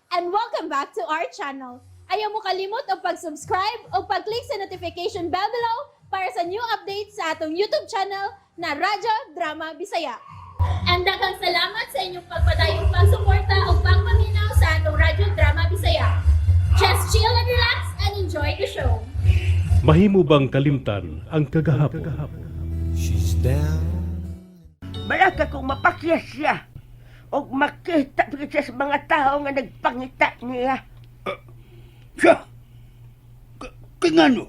And welcome back to our channel. Ayaw mo kalimot og pag-subscribe o pag-click sa notification bell below para sa new updates sa atong YouTube channel na Radyo Drama Bisaya. And daghang salamat sa inyong pagpadayong pagsuporta o pagpaminaw sa atong Radyo Drama Bisaya. Just chill and relax and enjoy the show. Mahimo bang kalimtan ang kagahapon? She's down. Balaka kung mapakyas siya o makita pa siya sa mga tao nga nagpangita niya. Siya! Kay ngano?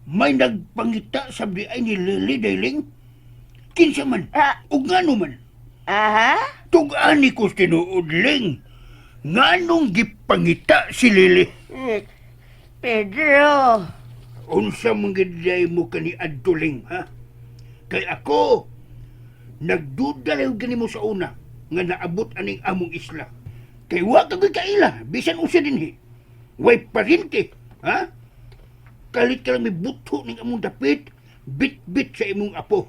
May nagpangita sa ay ni Lily Dailing? Kinsa man? Ah. Ug ngano man? Aha? Tug-ani ko tinuod, Ling. Nganong gipangita si Lily? Eh, Pedro, Unsa man gid mo kani adto, Ling, ha? Kay ako, nagduda lang gani mo sa una nga naabot aning among isla. Kay wa ka gyud kaila, bisan usa dinhi. Way parente, ha? Kalit ka lang may buto ning among dapit, bit-bit sa imong apo.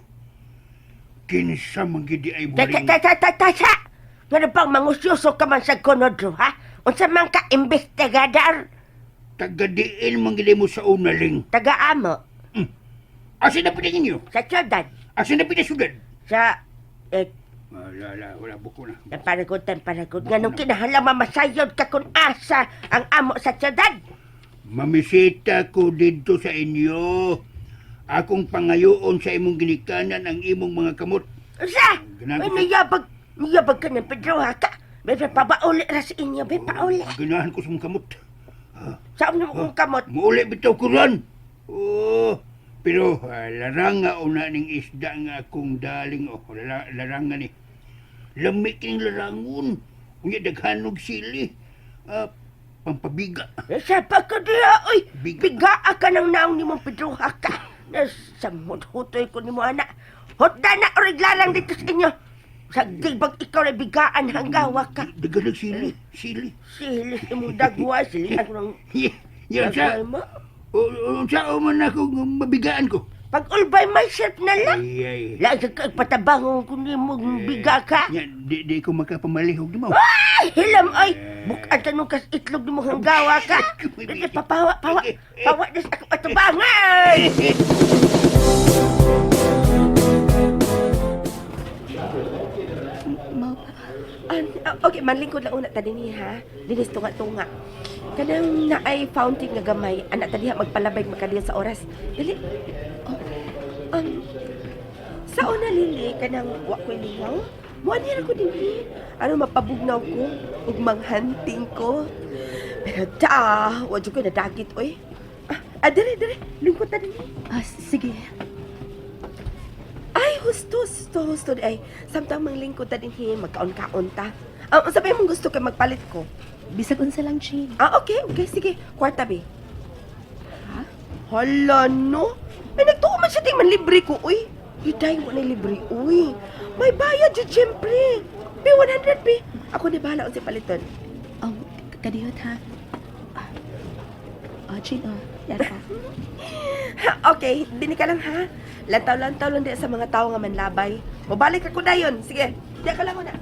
Kinsa man gid di ay mo, Ta ta Ling? Ta ta ta ta ta! Ngano bang mangusyoso ka man sa konodro, ha? Unsa man ka investigador? Tagadiin man gid mo sa una, Ling. Taga-amo, Asa na pinangin? Sa syudad, Asa na pinasudad? Sa, eh, Wala, wala, wala, buko na. Paragot, paragot. Nganong kinahanglan mamasayod ka kung asa ang amo sa syudad? Mamisita ko didto sa inyo. Akong pangayoon sa imong ginikanan ang imong mga kamot. Unsa? Ganahan Ay, ko niyabag, niyabag ka ng Pedro, ha ka? May papauli ra sa inyo, may pauli. Ganahan ko sa imong kamot. Sa mo kong kamot? Muuli bitaw ko ron. Oh, pero laranga una ning isda nga akong daling oh, laranga ni. Lami kining larangon. Unya daghan og sili. Ah, pampabiga. Eh, sa pa ka diha, oy. Biga. Bigaa ka ng naong ni mong Pedro, ha ka? Nasamot hutoy ko ni mo, anak. Hotda na orig lalang dito sa inyo. Sa gibag ikaw na bigaan hanggawa ka. Daghan og sili, sili. Sili imong dagwa, sili ang ng Yeah, dagway sa mo. Unsa man ako mabigaan ko. Pag all by myself na lang. Ay, ay. Lagi ka patabangon ko ni mo biga ka. Nya, di ko makapamalihog nimo. Ay, hilam ay. Bukan tanong kas itlog ni mo hanggawa ka. Dito papawa, pawa, pawa na sa akong atubangan. Mao pa. Ah, okay, manlingkod lang una ta dinhi ha. Dinis tunga-tunga. Kanang naay fountain nga gamay, anak ta diha magpalabay makadiya sa oras. Dali. Oh. Sa una lili kanang wa ko'y lingaw. Muani ra ko dinhi. Aron mapabugnaw ko ug manghunting ko. Pero da, wa jud ko nadagit oy. Ah, dire dire, lingkod ta dinhi. Ah, sige. Ay, husto, husto, husto di ay. Samtang manglingkod ta dinhi, magkaon-kaon ta. Ah, unsa ba imong gusto kay magpalit ko? Bisag unsa lang, Jane. Ah, okay, sige. Kwarta be. Ha? Hala, no? Ay, nagtuo man siya ting manlibre ko, uy. Iday mo na libre, uy. May bayad jud syempre. Be, 100 be. Ako na bahala unsay paliton. Kadiyot ha. Ah, ah, Jane, oh. Yan pa. Okay, dini ka lang ha. Lantaw-lantaw lang di sa mga tao nga manlabay. Mobalik ako dayon. Sige, di ka lang una.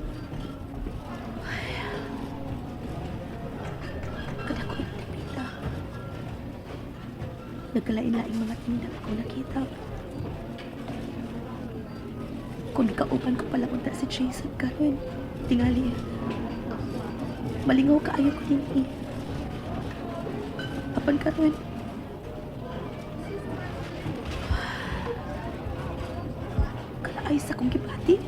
Kada ko itipita. Nagkalain-laing mga tinda ako nakita. Kung kauban ko pala unta si Jason karon, tingali. Malingaw kaayo ko dinhi. Apan karon, kalaay sa kong gibati.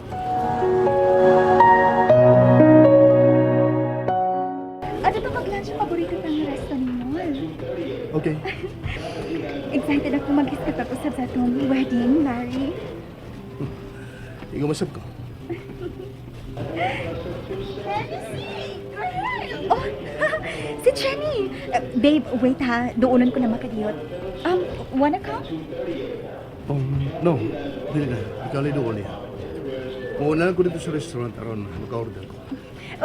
Ano to mag-lunch ang paborito ng resto ni Mol? Okay. Excited ako mag-isip pag-usap sa atong wedding, Larry. Ikaw masab ko. Oh, si Jenny! Babe, wait ha. Duunan ko na makadiyot. Wanna come? No. Dili na. Ikaw lang doon niya. Muna ko dito sa restaurant aron maka-order ko.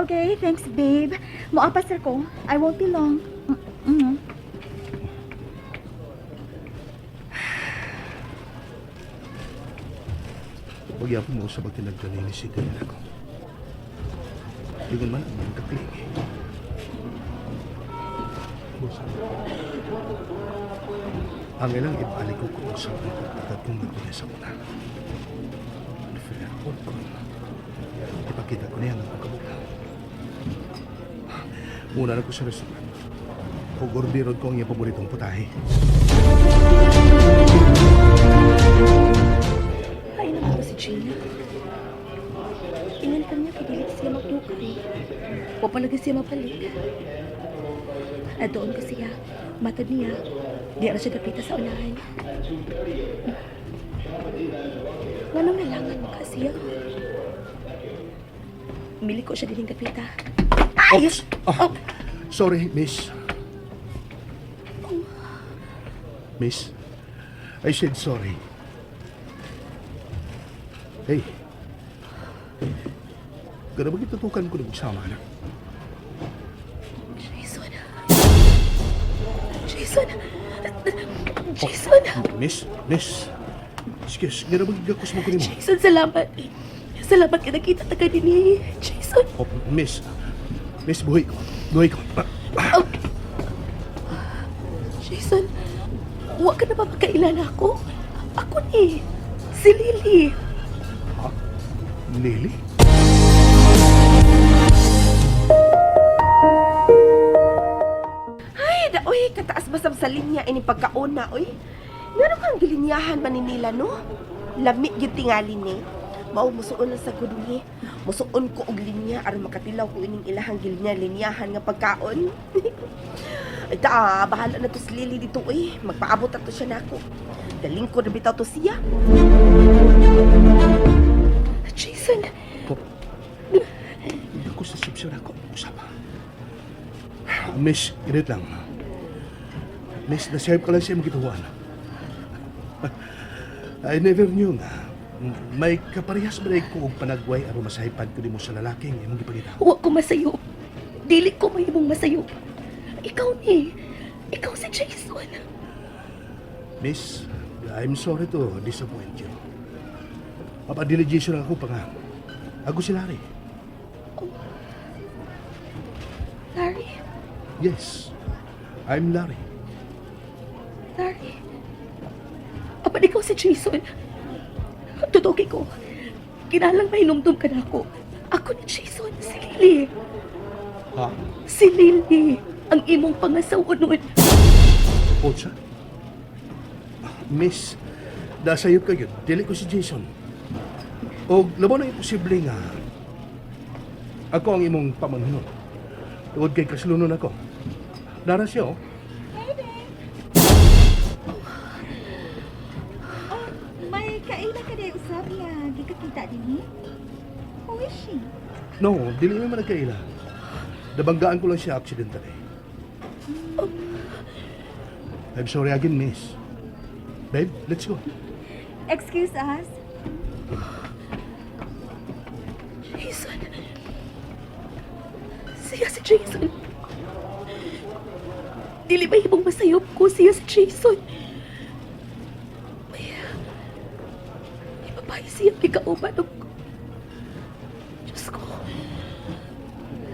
Okay, thanks, babe. Moapas ko. I won't be long. Mm-mm. Pagyapon mo sa pagtinagdani ni si Kaya ako. Ingon man ang mga kaklingi. bulsa. Ang ilang ibalik ko kung sa mga pagtagad kong nagdala sa una. Unfair po ko. Ipakita ko niya ang pagkabuka. Muna na ko sa restaurant. Kung orderon ko ang iyang paboritong putahe. Ay naman ko si Gina. Ingan pa niya kay dili siya magdukay. Wa pa lagi siya mabalik. At doon ko siya, matod niya, di ra siya dapita sa unahan. Nganong nalangan mo ka siya? Mili ko siya dining dapita. Ay! Oops! Ah, sorry, miss. Miss, I said sorry. Hey. Gana ba gitutukan ko na magsama na? Jason. Jason. Jason. Miss, miss. Excuse, gana ba gigakos mo ko nimo? Jason, salamat. Salamat ka nakita ta ka din eh. Jason. Oh, miss. Miss, buhay ko. Buhay ko. Ah, Oh. Jason, wa ka na ba magkailala ako? Ako ni, si Lily. Ha? Lily? Ay, da, oy, kataas basab sa linya ini pagkauna, oy. Ngano kang gilinyahan man ni nila, no? Lami gyud tingali ni. Mao musuon lang sa gud ni. Musuon ko og linya aron makatilaw ko ining ilahang gilinya-linyahan nga pagkaon. Ay, da, bahala na to si Lily dito, oy. Magpaabot na to siya nako. Galing ko na bitaw to siya. Jason, Po. Ako sa sibsyon ako. Usap. Miss, ganit lang. Miss, nasayop ka lang siya magituan. I never knew nga. May kaparehas ba ko og panagway aron masaypan ko nimo sa lalaking imong gipangita. wa ko masayo. Dili ko mahimong masayo. Ikaw ni, ikaw si Jason. Miss, I'm sorry to disappoint you. Papadili Jason ako pa nga. Ako si Larry. Larry, Yes, I'm Larry. Larry. Apan ikaw si Jason. Totoo kay ko. Kinalang mahinumdum ka na ako. Ako ni Jason, si Lily. Ha? Si Lily, ang imong pangasawa nun. Otsa? Miss, dasayop kayo. Dili ko si Jason. O labaw na imposible nga. Ako ang imong pamanhunon. Tungod kay kaslunon ako. Dara siya, oh. Oh, may kaila ka di usab nga gikakita dinhi? Who is she? No, dili naman nagkaila. Nabanggaan ko lang siya accidentally. I'm sorry again, miss. Babe, let's go. Excuse us. Jason. Siya si Jason. Dili ba imong masayop ko siya si Jason? May babae siya gikauban og Diyos ko.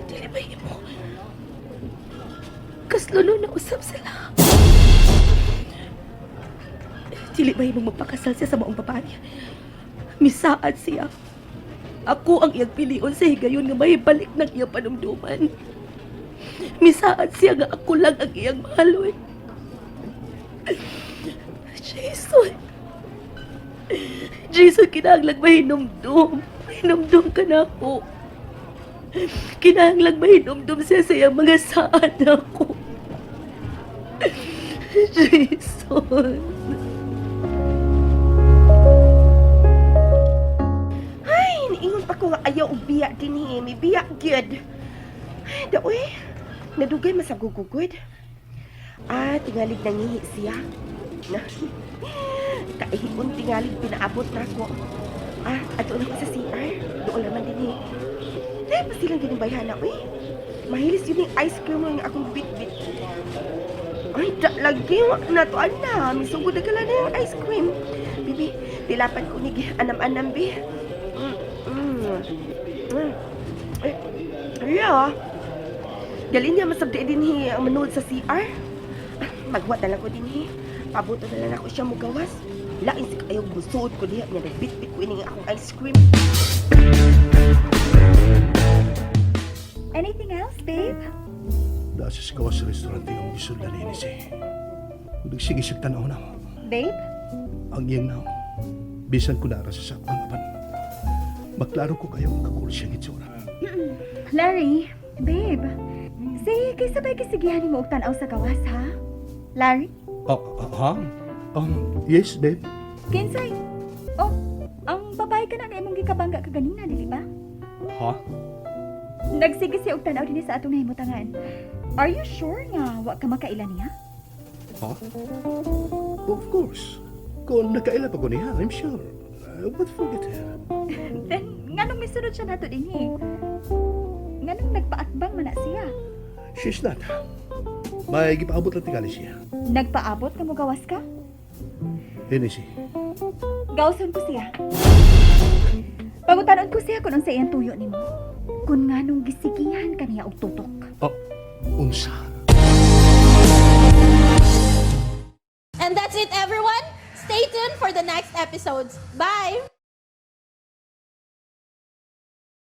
Dili ba imo? Kaslulo na usab sila. Dili ba imong magpakasal siya sa maong babae? Misaad siya. Ako ang iyang pilion sa higayon nga mahibalik ng iyang panumduman. Misaad siya nga ako lang ang iyang mahalon. Jason! Jason, kinahanglang mahinumdum. Mahinumdum ka na ako. Kinahanglang mahinumdum siya sa iyang mga saan ako. Jason! Ay, niingon pa ko nga ayaw og biya dinhi. May biya gyud. Ay, da oy. Nadugay masagugugod. Ah, tingalig nangihi siya. Na. Kaihon tingalig pinaabot na ako. Ah, ato na ko sa CR. Doon naman dinhi. Ay, pa silang gining bayhana, uy. Mahilis yun yung ice cream nga akong bit-bit. Ay, da, lagi wa na to ana. Misugod na kala na yung ice cream. Bibi, tilapan ko ni anam-anam, bi. Mm. Eh, yeah. Galin niya masabdi dinhi ang manood sa CR. Ah, maghuwat na lang ko dinhi. Pabuto na lang ako siya mugawas. Lain sa kayo musuod ko diha nga nagbitbit ko ining akong ice cream. Anything else, babe? Dasa sa gawas sa restaurante ang gisudlan ni si. Nagsige siya tanaw na mo. Babe? Ang iyang naong. Bisan ko nara sa sakpang apan. Maklaro ko kayo ang kakul siyang itsura. Larry, babe. Say, kaysa ba'y kisigihan mo og tan-aw sa gawas, ha? Larry? Oh, ha? Yes, babe. Kinsay? Oh, ang babae ka na nga imong gikabangga kaganina, dili ba? Ha? Nagsige siya og tan-aw dinhi sa atong nahimutangan. Are you sure nga wa ka makaila niya? Ha? Of course. Kung nakaila pa ko niya, I'm sure. I would forget her. Then, nganong misunod siya nato dinhi? Nganong nagpaatbang man na siya? She's not. May gipaabot lang tingali siya. Nagpaabot ka mo gawas ka? Hennessy. Gawson ko siya. Pangutanon ko siya kung unsa iyang tuyo nimo. Kung nganong gisigihan ka niya og tutok. Oh, unsa? And that's it, everyone. Stay tuned for the next episodes. Bye!